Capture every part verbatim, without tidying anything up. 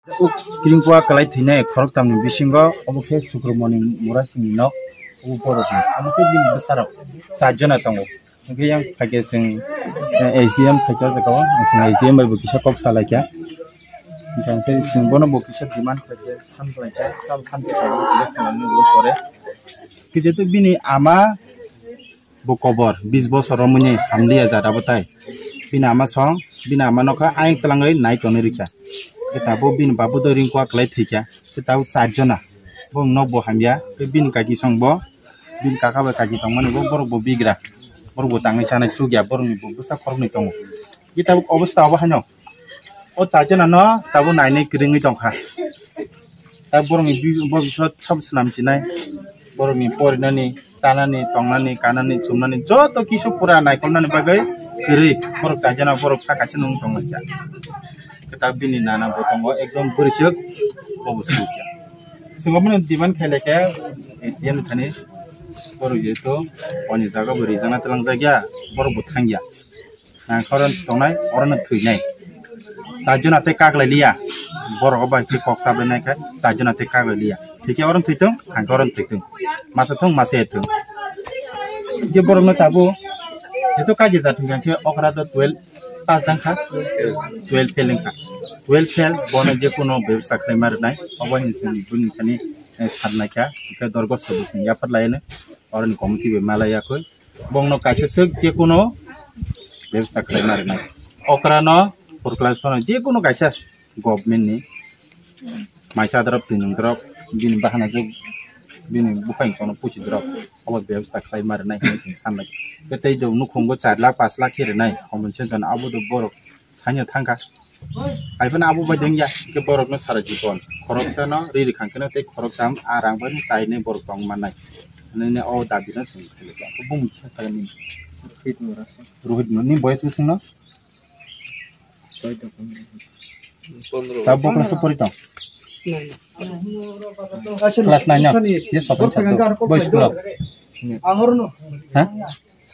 O Kringkua kwlai thwinai khoroktamni bisingo obo khe Sukromoni Murasingni nok, obo borokni. Omo khe bini bwsarok char jona tongo. Hwnkhe yang phaikhe chwng, eh, S D M phaikhe o jaga o, chwng S D M bai bo kisa kok salaikha. Hwnkhe chwng bono bo kisa demand khlaikha, san khlaikha, sabo san khlaikha, kisa khlainani ulo pore. Kisa to bini ama bo kobor, bis bosor romwi ni hamliya jat abo tai. Bini ama song, bini ama nokha ayang twlangwi nai tonwi rikha. Khe tabuk bini babu do Ringkua kwlai thwikha. Khe tabuk char jona. Bo nok bo hamya. Khe bini kaki song bo, bini kaka bai kaki tongmani bo, borok bo bigra. Borok bo tangwi sanai chukya, borokni bo bwsa khoroknwi tongo. Khe tabuk obostha obo haino. O char jona no tabuk nainwi kwrwngwi tongkha. Ta borokni bi-, bobiswt sabo swnam sinai. Borokni porinani, chanani, tongnani, kanani, chumnani joto kisu pura naikolnani bagwi kwrwi. Borok char jona borok sa kaisa nung tonglaikha. Khe ta bini nana bo tongo ekdom bwrwiswk, bobo sukya. Swngmani demand khailakha S D M thani borok jeto oni jaga bo rijana twlangjakya, borok bo thangya. Ang khe oro tongnai, oro no thwinai. Char jona tei kaklai liya. Borok bai khe kok chabai nai khe char jona tei kaklai liya. Thwikhe oro thwitwng, ang khe oro thwitwng. Masa thung, masa ya thung. Hwnkhe borok no tabuk jeto kagi jat hwnkha khe okra do twelve pass dang kha. Twelve fail wngkha. Twelve fail bono je kono bebostha khlai ma rwnai. Obo hinwi chwng bini thani, eh, sanlai kha. Hwnkhe dorgosto bo chwng yapharlai anw. Oroni committee bai malai yakhoi. Bongno kaisa swk je kono bebsa khlai ma rwnai. Okra no four class phano je kono kaisa government ni maisa drop twi nwng drop bini bahana je bini buphang sono pusi drop obo bebsa khlai ma rwnai hinwi chwng sanlai. Tei do nukhungo char lakh pash lakh khe rwnai compensation abo do borok saino thangkha. Hai phano abo bai dengya, hwnkhe borokno sara jibon khoroksano ri rwkha hwnkhe tei khoroktham a rang bai chainai borok tong mannai. Nini o dabi no chwng khailai kha. Bumung kisa sakani. Rohit Murasing. Rohit Murasing. Ni boyes bising no? Chauda pondro. Ta bo class o pori tong? Nine. Class nine no? Ye sopan sa do. Boys club. Ha?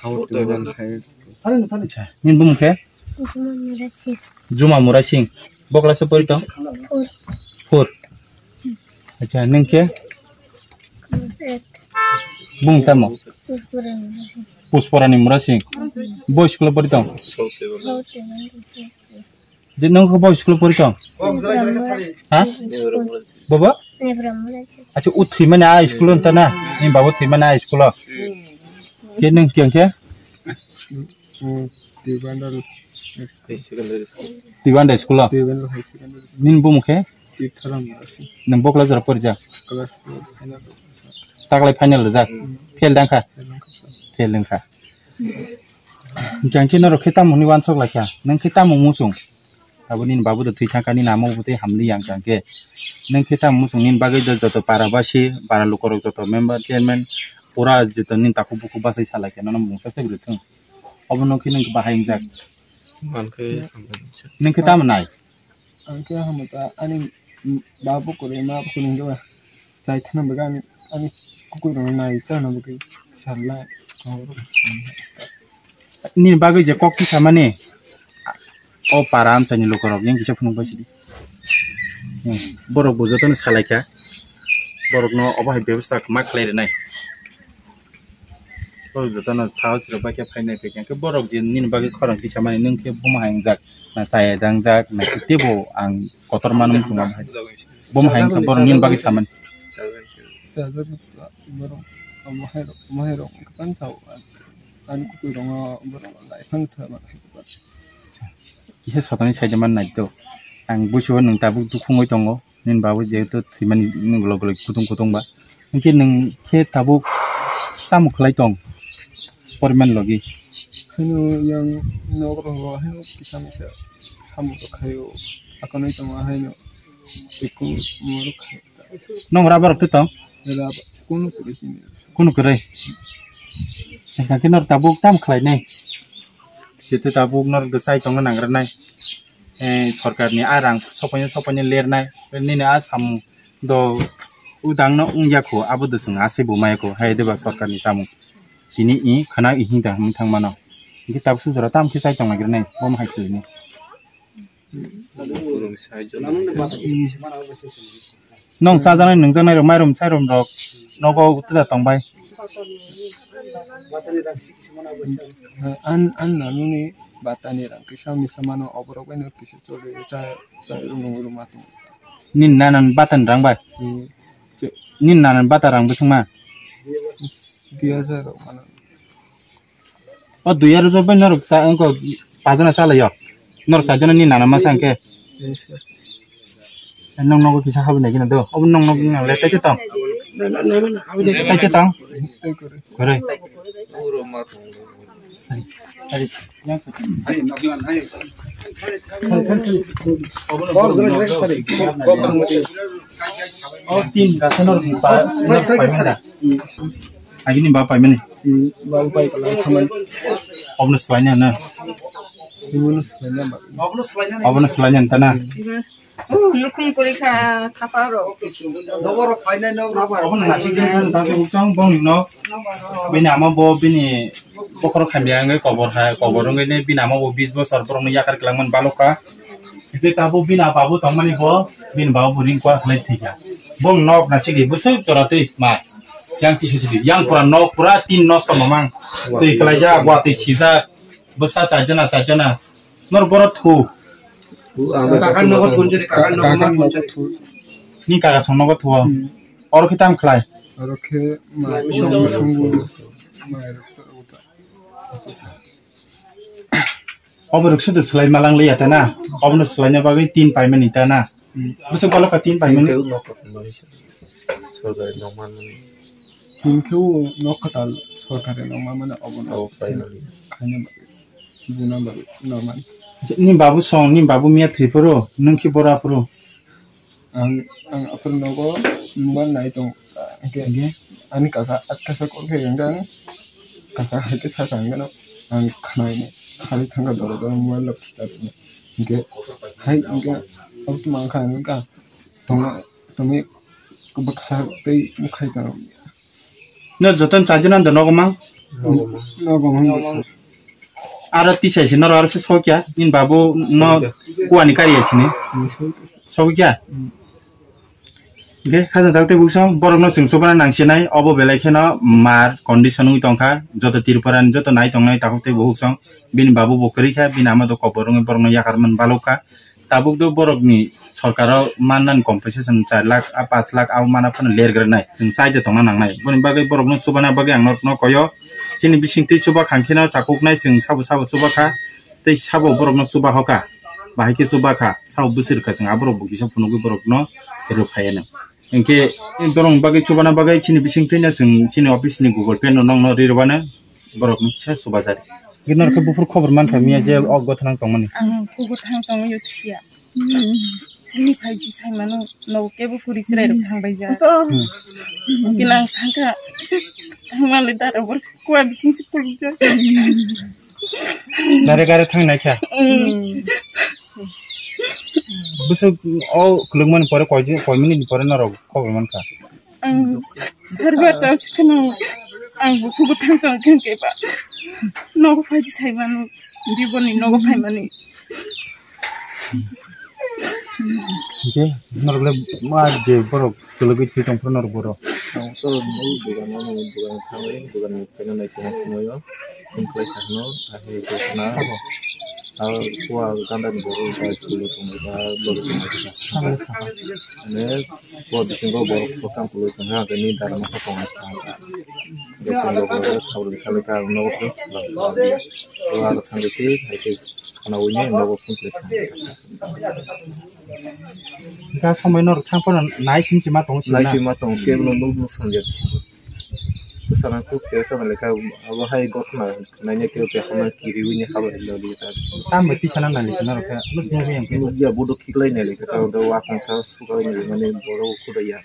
South Level High School. Acha, nini bumung khe? Juma Murasing. Juma Murasing. Bo class o pori tong? Four. Four. Acha, nung khe? Class eight. Bumung tamo? Puspora Murasing. Pusporani Murasing. Bo school o pori tong? South Level. South Level. Je nung khe bo school o pori tong? Ha? Bobo? Acha, u thwimani a school o wngta na? Ni babo thwimani a school o? Khe nung kiyang khe? Mm, Tibandal High Secondary School. Tibandal school o? Tibandal High Secondary School. Nini bumung khe? Titharam Murasing. Nung bo class o pori jak? Class four final. Taklai final rijak? Mm. Fail dang kha? Fail wngkha. Fail wngkha. Hwnkhe norok khe tamo hwnwi uansuk lai kha? Nung khe tamo muchung? Abo nini babu do thwi thang kha, nini ama bo tei hamliya wngkha hwnkhe. Nung khe tamo muchung nini bagwi do joto para basi, para lukurok joto member, chairman, pura joto nini takhuk bukhuk bachai sa lai kha, nono mungsa se bwrwi thung. Obo nung khe nung khe bahai wngjak. Mankhe hambai wngjak. Nung khe tamo nai? Ang khe hambai ta ani babu kwrwi ma kwrwi wngwi ba. Chai thana bagwi ani, ani kukuirokno nai chana bagwi salnai. Nini bagwi je kok tisamani, o para amchaini lukurok yang kisa phunuk bai sidi. Hmm, borok bo jotono salai kha. Borokno obo hai bebostha ma khlai rwnai. Borok jotono sahos rok bai khe phainai phaikha. Hwnkhe borok je nini bagwi khorang tisamani, nwng khe buma hai wngjak, na chaya dangjak, na teibo ang kotor mano muchungo. Buma hai wngkha borok nini bagwi samani. Chajak borok, omo hai rok, omo hai rok wngkha tang sao. Ani kukuirokno borok lai phang thwma. Kisa sotoni side man nai to. Ang busibo nwng tabuk dukhu wngwi tongo. Nini babu jehetu thwimani nini ulo ulo kutung kutung ba. Hwnkhe nwng khe tabuk tamo khlai tong? Poriman logi. Haino yang nok rok haino kisa misa samung rok khaio. Akonwi tongo haino ekung morok khaio. Nong rubber rok tong? Rubber, kunu kwrwi sini. Kunu kwrwi. Chwng khe nor tabuk tamo khlai nai? Jehetu tabuk nor gachai tongna nangra nai. Eh, sorkarni a rang sopaino sopaino lernai, nini a samung do udangno wngya kho, abo do chwng asai bo maya kho, hai de ba sorkarni samung. Tini i khana i hinda hwn thang mano. Hwnkhe tabuk sujora tam khe chai tong nai gre nai, bo ma hai khwlai nai. Nong chajaknai nungjaknai rok mairum sairum rok nogo tida tongbai. An an nanuni batani rang kisa misa mano oborok bai no kisa choli cha cha rung rung ma tong. Nini nana ni batani rang bai? Hmm. Nini nana ni bata rang bwswngma? Dui hajar rok mano. O dui hajar rok bai norok cha wngkha pajana chalai o. Norok chaijana ni nana masa hwnkhe. Yes, sir. Nong nogo kisa habwi nai gina do. Obo nong nogo nang le taikhe tong. Taikhe tong. Kwrwi. O tin gasa norok ni pa. Agini ba paimani. Hmm, ba pai kala khamani. Obono swlaina na. Obono swlaina ba. Obono swlaina ta na. Oh, nukhung kuri kha thapa ro. Obono nasik din san ta ke uksang bong no. Bini ama bo bini bokhorok khamya ngai kobor hai, kobor ngai ne bini ama bo bis bosor borok no yakar kelangman balok ka. Hingke tabo bini babu tongmani bo, bini babu bo ring kwar khlai thika. Bong nok nasik di bwswk jora twi ma. Yang tisa sidi, yang pura nok pura tin nosto mamang. Twi khlaijak, wa twi sijak. Bwsa chaijana, chaijana. Nor borok thu. Kakan nogo thun jeri, kakan nogo ma thun jeri. Ni kaka song nogo thu. Hmm. Oro khe tam khlai. Oro khe ma song song ma. Obo rok sudu swlai malang liya ta na. Obono swlaina bagwi tin paimani ta na. Hmm. Bwswk balo kha tin paimani. Tin khe nok kwtal manwi. Sorkari nok manmani. Tin khe o nok kwtal sorkari nok manmani obono. Obo paimani. Khaina bagwi. Buna bagwi normal. Ni babu song, ni babu miya thwi phuru, nwng khe bora phuru. Ang, ang aphuru nogo nubar nai tongo. Hingke, hingke? Ani kaka atkasa kok khe hingke ang kaka hai khe saka hingke no ang khnai ni khari thangka doro doro mobile rok khitar ni. Hingke hai hingke abo tuma wngkha hingka tongo tongwi bwkha tei mukhai tongo. No joto ni charge no nogo mang? Nogo mang. Nogo mang. Aro tisai se norok aro se sokya, nini babu no kuani kari ya sini. Sokya? Hingke khajang tang tei buksong borok no chwng chubana nang sinai, obo belai kheno mar condition wngwi tongkha, joto Tripura ni joto nai tongnai takhuk tei buksong, bini babu bo kwrwi kha, bini ama do kobor wngwi borok no yakar man balok kha. Tabuk do borok ni sorkar o mannani compensation char lakh, a, panch lakh abo mana phano ler gra nai. Chwng chai je tongna nang nai. Boni bagwi borok no chubana bagwi ang norok no koi o. Chini bising twi chuba khang kheno chakuk nai chwng sabo sabo chuba kha. Tei sabo borok no chuba hoka. Bahai khe chuba kha. Sabo bwswk rwkha chwng aborok bo kisa phunugwi borok no rw phai ya nang. Hingke borok ni bagwi chubana bagwi chini bising twi no chwng chini office ni Google Pay no nong no ri rw bano. Borok ni kisa chuba jari. Gini norok khe buphuru khobor mankha miya je o gothanang tongmani. Ang kugo thang tongwi siya. Ani phaiji saimano nogo kebo puri chwrai rok thangbai ja. Gini ang thangkha. Thangmani dara bor kuwa bising se puri ja. Dare gare thang naikha. Bwswk o kwlwngmani pore koi din, koi minute ni pore norok khobor mankha. Ang serba ta sikano ang buku butang tang kang keba. Nogo phaiji saimano, diboni nogo phaimani. Oke, norok le ma je borok kwlwgwi thwi tong phuru norok borok. Ang to nini dogano, nini dogano thangwi, dogano phaina nai tongma sumaio. Himkhlai sakno, ahai kokna. Abo. Abo kuwa ganda ni borok bai chwlwi tongwi ba borok tongwi ba. Ane kuwa bisingo borok kokam kwlwi tongkha, hwnkhe ni dara masa tongma sakha. Hwnkhe chwng rok bai sabri khalai kha, ang nogo phone swkang. Kuwa aro thangwi se, hai khe khana ui nai nogo phone khlai kha. Hwnkhe somoi norok thang phano nai simi se ma tongo simi na? Nai simi ma tongo, kebo no nuk nuk song ya. Bwsarang kuk se sama lekha, abo hai gotma. Naina khe tei hama kiriwi ni haba rwdi ta. Tamo tisana nani kana rokha, nus nugwi ang khe. Nugya bodo khiklai nai lekha ta, da wa khangsa suklai nai mane borok khudaya.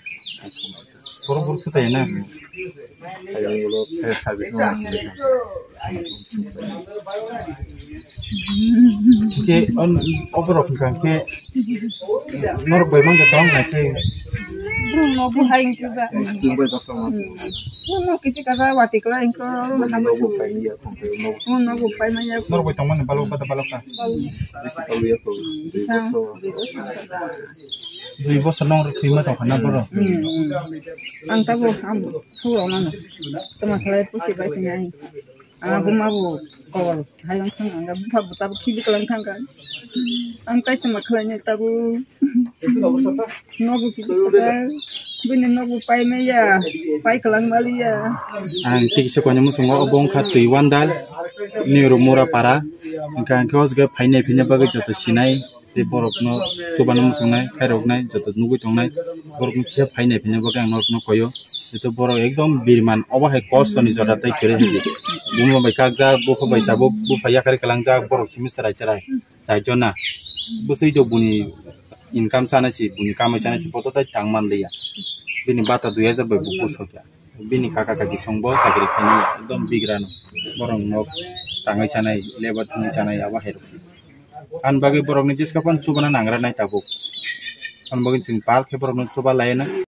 Borok borok khudaya na? Ayang ulo khe sabi no. Khe on oborok hwnkha khe norok bai mangkha tong nai khe. Borok no bo hai wngkha ba. Chwng bai kosong. Uno kichi kaza wati kala ingko. Uno bo pai maya. Uno bo pai maya. Norok bai tongmani balo bata balo ka. Bisi kalu ya ko. Dui bosor. Dui bosor nong rw thwima tong khana boro. Hmm, hmm. Ang tabo ang suro mano. Tama khalai pusi bai sinai. Ang buma bo kobol hai ang thang ang bupha buta bo khibi kalang thang kan. Ang kai tama khalai ne tabo. Nogo kisa taka, bini nogo pai maya, pai kalang maliya. Ang tikisa koina musungo obo wngkha Twiwandal, New Rumura para. Hingkha hingkhe o jaga phainai phina bagwi joto sinai, tei borokno chubana musungnai, khairoknai, joto nugwi tongnai, borokno kisa phainai phina bagwi ang norokno koyo. Jeto borok ekdom birman, obo hai kostoni jora tei kwrwi hai se. Buma bai kakjak, bupha bai tabuk, bupha yakarwi kalangjak, borok simi chwrai chwrai. Chaijona. Bwswi jo buni income chanai si, buni kamai chanai si, poto tai tang man liya. Bini bata dui hajar bai buku sokya. Bini kaka kaki songbo chakri khainai, ekdom bigrano. Borok nok tangai chanai, lebar thangwi chanai, abo hai rok. Ani bagwi borokni jiska phano chubana nangra nai tabuk. Ani bagwi chwng pal khe borokno chuba laina.